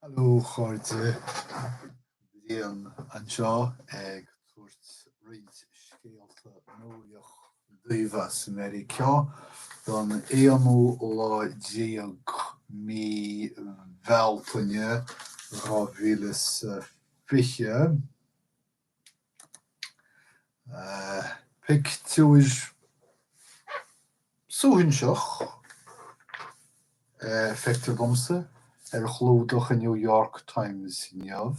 Haló a chairde, Brian anseo ag tabhairt roinnt scéalta nuaíoch daoibh as Meiriceá don aonú lá déag mí Bhealtaine 2020. Pictiúr suaithinseach, feictear domsa, ar chlúdach an New York Times inniu.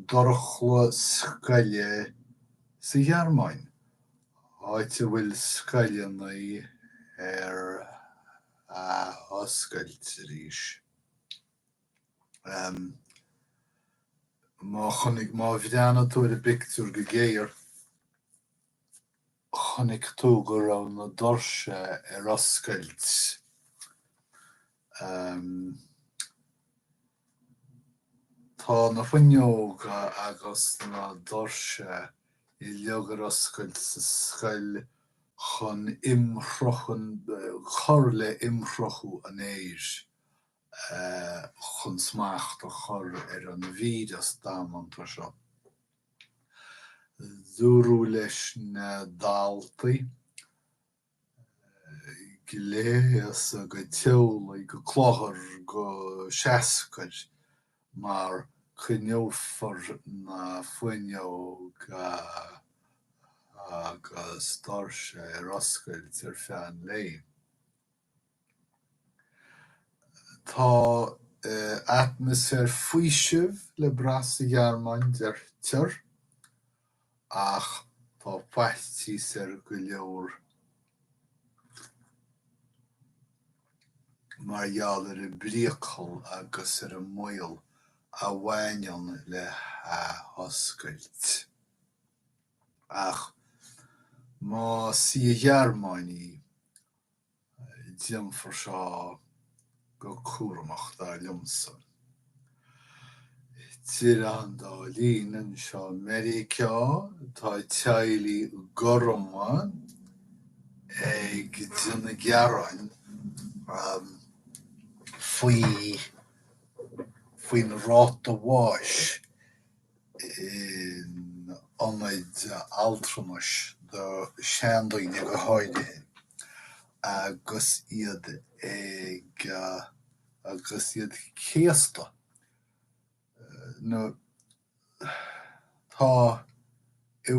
Dorchla scoile sa Ghearmáin, áit a bhfuil scoileanna ar athoscailt arís. Má chonaic, má bhreathnaigh tú ar an bpictiúr go géar, chonaic tú go raibh na doirse ar oscailt. Tá na fuinneoga agus na doirse uilig ar oscailt sa scoil chun imshruthú, cur le imshruthú an aeir. chun smacht a chur ar an víreas damanta seo. Dúradh leis na daltaí gléasadh go teolaí, go cluthar, go seascair mar coinneofar na fuinneoga agus doirse ar oscailt ar feadh an lae. Tá atmaisféar faoisimh le brath sa Ghearmáin, deirtear, ach tá faitíos ar go leor mar gheall ar an bpriacal agus ar an mbaol a bhaineann le hathoscailt. Ach más í an Ghearmáin í, Déanfar seo go cúramach, dar liomsa. Idir an dá linn, anseo i Meiriceá, tá teaghlaigh gorma ag déanamh gearáin faoi faoin ráta bháis in ionaid altranais do sheandaoine go háirithe agus iad ag agus iad céasta. Nó tá i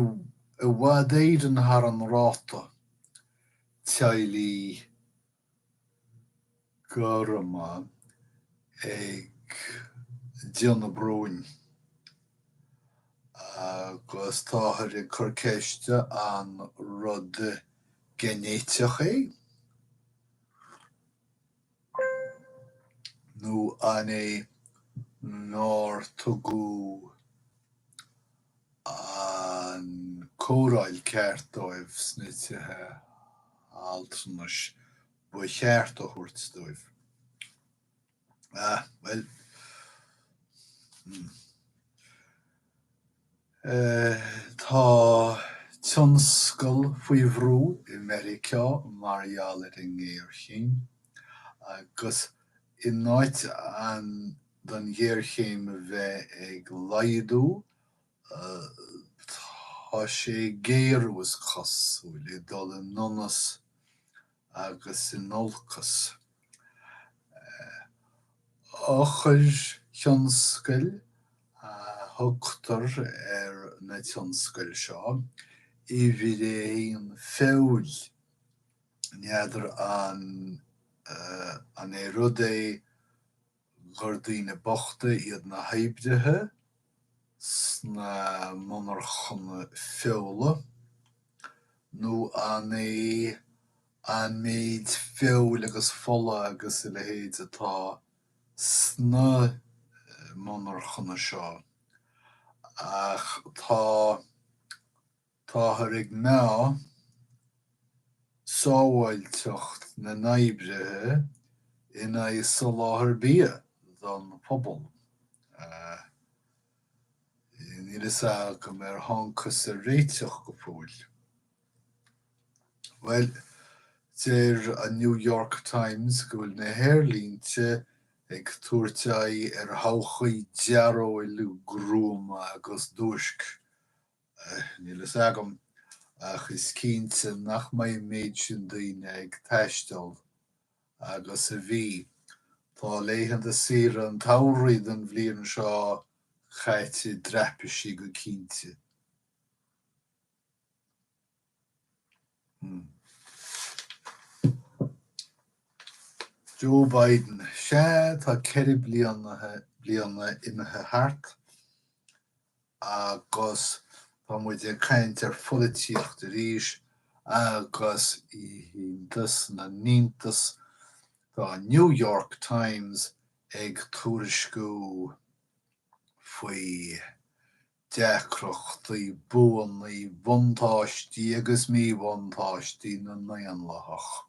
bhfad Éireann thar an ráta teaghlaigh gorma ag déanamh bróin agus táthar ag cur ceiste an rud geinéiteach é nó an é nár tugadh an cóireáil ceart dóibh sna tithe altranais ba cheart a thabhairt dóibh. Ah, bhuel, hmm. Tá tionscal faoi bhrú i Meiriceá mar gheall ar an ngéarchéim, agus in áit an don ghéarchéim a bheith ag laghdú, tá sé ag géarú, is cosúil, ag dul i ndonas agus in olcas. Eochairthionscail a thugtar ar na tionscail seo, uimhir a haon feoil. N'fheadar an an é rud é gur daoine bochta iad na hoibrithe sna monarchana feola, nó an é an méid feoil agus fola agus a leithéid atá sna monarchana seo, ach tá. Táthar ag meá sábháilteacht na n-oibrithe in aghaidh soláthar bia don phobal. Níl fhios agam ar thángthas ar réiteach go fóill. Bhuel, deir an New York Times go bhfuil na haerlínte. Ag tabhairt aghaidh ar thodhchaí dearóil, gruama agus duairc. Níl fhios agam, ach is cinnte nach mbeidh an méid sin daoine ag taisteal agus a bhí. Tá laethanta saoire an tsamhraidh don bhliain seo caite i dtraipisí go cinnte. Joe Biden, Sea, tá 4 bliana imithe thart agus tá muid ag caint ar pholaitíocht arís agus iontas na n-iontas, tá New York Times ag tuairisciú faoi deacrachtaí, buanna, buntáistí agus míbhuntáistí na nDaonlathach.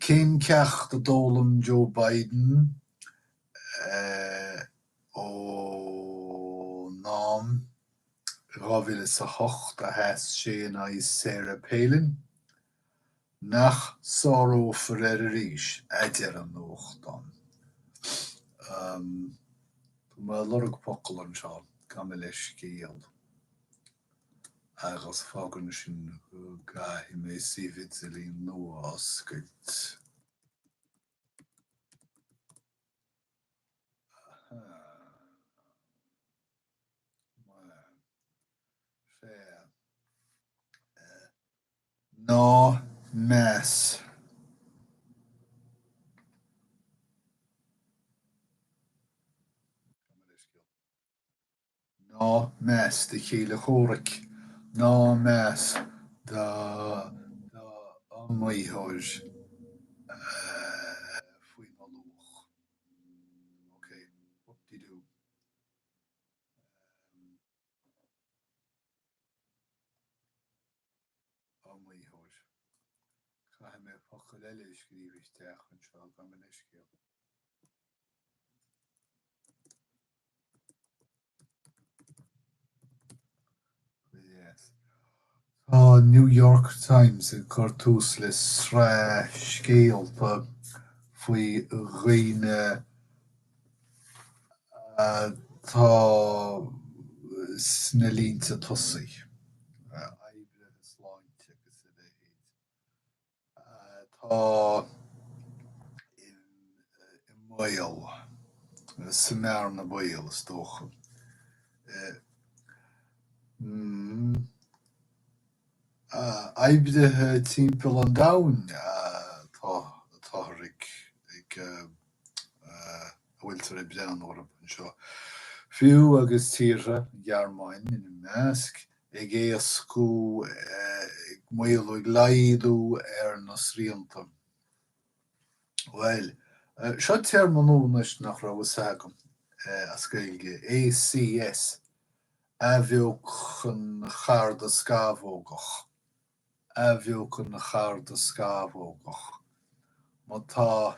Cén ceacht a d'fhoghlaim Joe Biden ón am i 2008 a sheas sé in aghaidh Sarah Palin? Nach sárófar air arís, a deir an nuachtán. Tá mé ag lorg focal anseo, gabh mo leithscéal, agus fágann sin go gcaithfidh mé suíomh idirlín nua a oscailt. Aha. Maith. Sea. Ná meas. Ná meas do chéile comhraic. Ná meas d'iomaítheoir faoina luach. Ok, whoop-de-doo. Iomaítheoir. Caithfidh mé focal eile a scríobh isteach anseo, gabh mo leithscéal. Go deas. Tá New York Times ag cur tús le sraith scéalta faoi dhaoine atá sna línte tosaigh, oibrithe sláinte agus a leithéid, atá i mbaol, sa mbearna baoil, is dócha. Oibrithe timpeall an domhain atáthar ag a bhfuiltear ag breathnú orthu anseo, fiú agus tíortha, an Ghearmáin ina measc, ag éascú, ag maolú, ag laghdú ar na srianta. Bhuel, seo téarma nua anois nach raibh fhios agam as Gaeilge, ACS, Athbheochan Chardascamhógach. Athbheochan Chardascamhógach. Má tá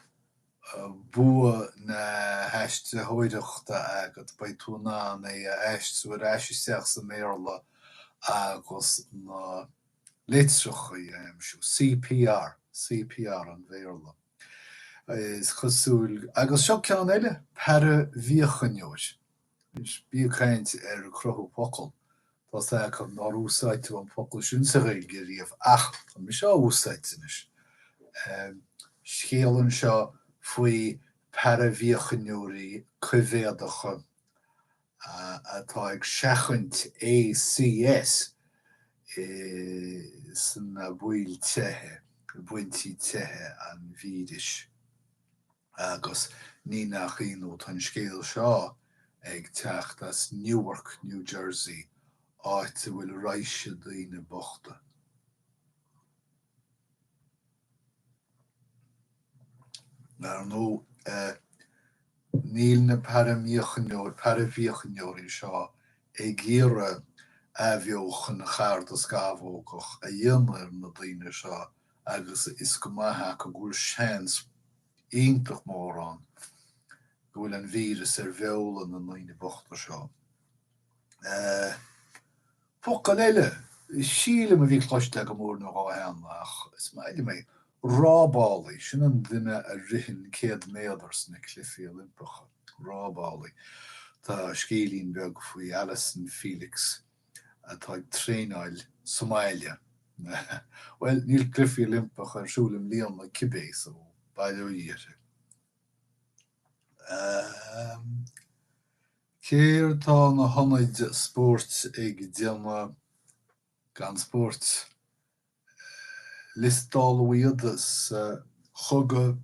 bua na haistritheoireachta agat, beidh tú in ann é a aistriú ar ais isteach sa mBéarla agus na litreacha a aimsiú. CPR, CPR an Bhéarla. Is cosúil, agus seo ceann eile, paraimhíochaineoir. Anois, bí ag caint ar cruthú focal, tá's agam nár úsáideadh an focal sin sa Ghaeilge riamh, ach tá mise á úsáid anois. Scéal anseo faoi paraimhíochaineoirí coimhéadacha atá ag seachaint ACS sna baill teiche, i bpointí teiche an víris. Agus ní nach ionadh, tá an scéal seo ag teacht as Newark, New Jersey, áit a bhfuil raidhse daoine bochta. Ar ndóigh, níl na paraimhíochaineoirí seo ag iarraidh athbheochan chardascamhógach a dhéanamh ar na daoine seo agus is go maith acu go bhfuil seans iontach mór ann go bhfuil an víreas ar bheola na ndaoine bochta seo. Focal eile, sílim, a bhí cloiste agam uair nó dhó cheana ach is maith liom é. Rábálaí, sin an duine a ritheann 100 méadar sna Cluichí Oilimpeacha. Rábálaí. Tá scéilín beag faoi Allyson Felix atá ag traenáil sa mbaile. Bhuel, níl Cluichí Oilimpeacha ar siúl i mbliana cibé, so bail ó Dhia uirthi. Céard tá na hionaid spóirt ag déanamh gan spórt? Liostáladh iad sa chogadh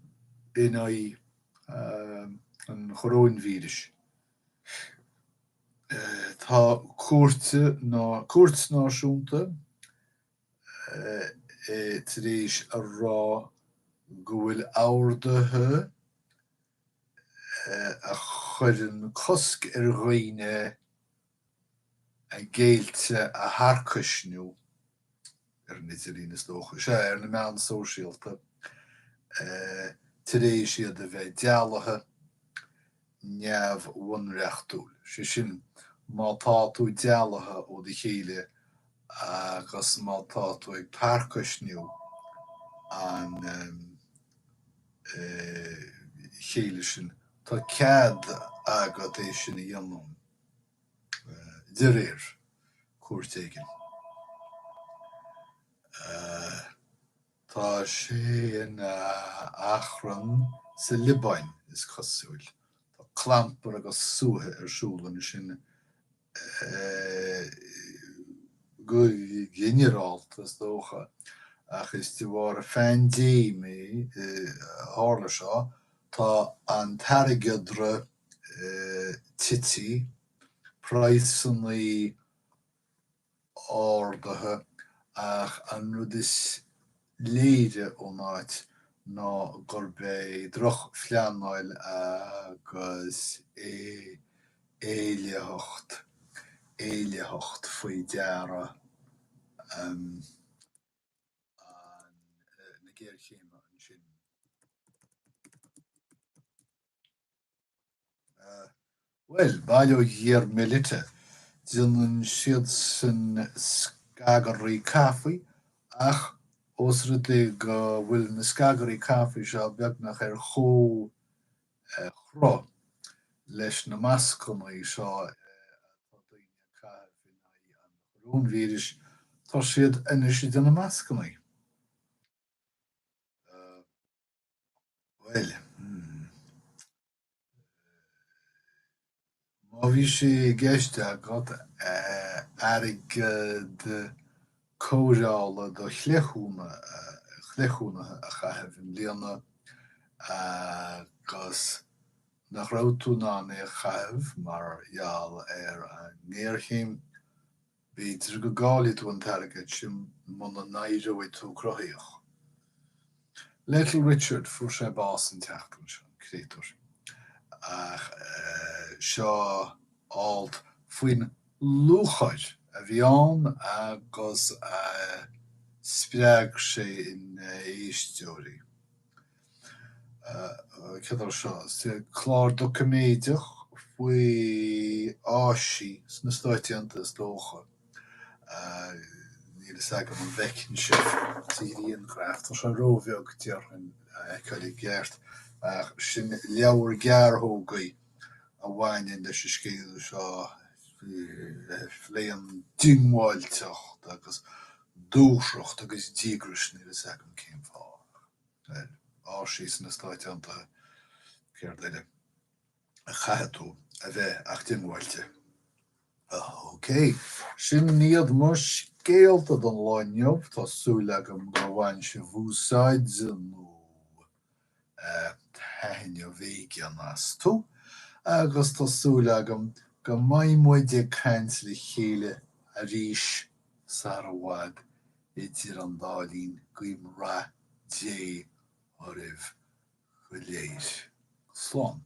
in aghaidh an choróinvíris. Tá cúirt cúirt náisiúnta tar éis a rá go bhfuil orduithe a chuireann cosc ar dhaoine a gcéilte a tharcaisniú ar an idirlíon, is dócha, sea, ar na meáin sóisialta, tar éis iad a bheith dealaithe, neamhbhunreachtúil. Sé sin, má tá tú dealaithe ó do chéile agus má tá tú ag tarcaisniú an chéile sin, tá cead agat é sin a dhéanamh. De réir cúirt éigin. Tá sé ina achrann sa Liobáin, is cosúil. Tá clampar agus suaitheadh ar siúl ansin go ginearálta, is dócha, ach is de bharr phaindéim a tharla seo. Tá an t-airgeadra tite, praghsanna ardaithe ach an rud is léire ón áit ná gurb é drochphleanáil agus éillitheacht, éillitheacht faoi deara an na géarchéime ansin. Bhuel, bail ó Dhia ar Melitta, déanann siadsan scagairí caife ach ós rud é go bhfuil na scagairí caife seo beagnach ar chomhchruth leis na mascanna seo atá daoine ag caitheamh in aghaidh an choróinvíris, tá siad anois ag déanamh mascanna. Bhuel, má bhí sé i gceist agat airgead cóireála do chleithiúnaithe a chaitheamh i mbliana agus nach raibh tú in ann é a chaitheamh mar gheall ar an ngéarchéim, B'fhéidir go gcaillfidh tú an t-airgead sin muna n-éireoidh tú cruthaíoch. Little Richard, fuair sé bás an tseachtain seo, an créatúr. Ach seo alt faoin lúcháir a bhí ann agus a spreag sé ina éisteoirí. Céard é seo? Clár doiciméadach faoi Áisigh sna Stáit Aontaithe is dócha. Níl fhios agam an bhfeiceann sibh sa ghrianghraf, tá sé róbheag déarfainn a fheiceáil i gceart, ach sin leabhar gearrthógaí a bhaineann leis an scéal seo a phléann diongbháilteacht agus dúthracht agus díograis, níl fhios agam cén fáth. Áisigh sna Stáit Aontaithe, céard eile a chaithfidh tú a bheith ach diongbháilte? Ok, sin iad mo scéalta don lá inniu, tá súil agam gur bhain sibh úsáid nó taitneamh éigin astu, agus tá súil agam go mbeidh muid ag caint le chéile arís sara bhfad. Idir an dá linn, guím rath Dé oraibh go léir. Slán.